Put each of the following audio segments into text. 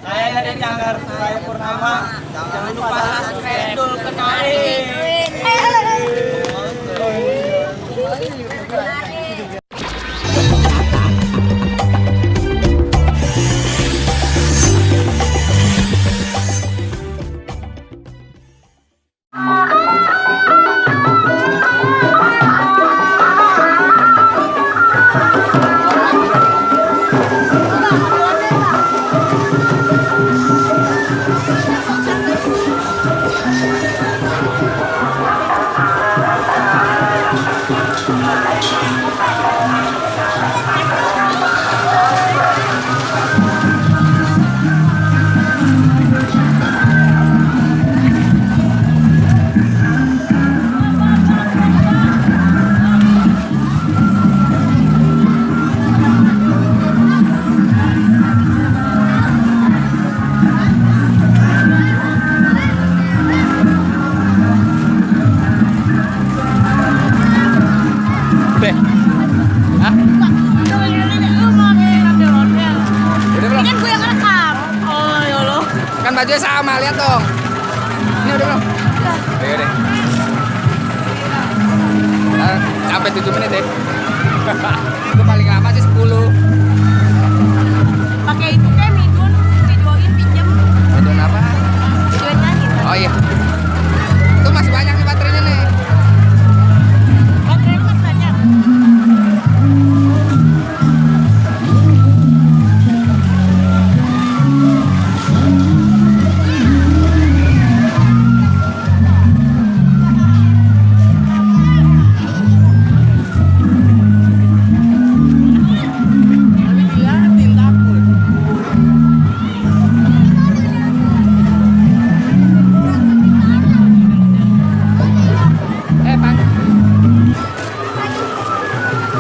Saya dari Canggar, saya Purnama. Jangan lupa subscribe dulu kenalin. Kan bajunya sama, lihat dong. Ini udah belum? Ayo deh. Sampai 7 menit deh. Itu paling lama sih 10. Pakai itu kayak videoin pinjem. Videoin apa? Videoin nyanyi. Oh iya. Itu masih banyak nih baterainya nih. Baterainya masih banyak.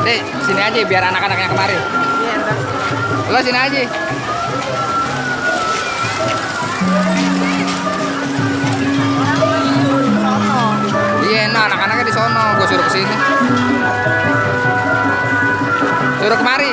Dek, sini aja biar anak-anaknya kemari. Iya, Bang. Lo sini aja. Iya, nah anak-anaknya di sono. Gue suruh kesini. Suruh kemari.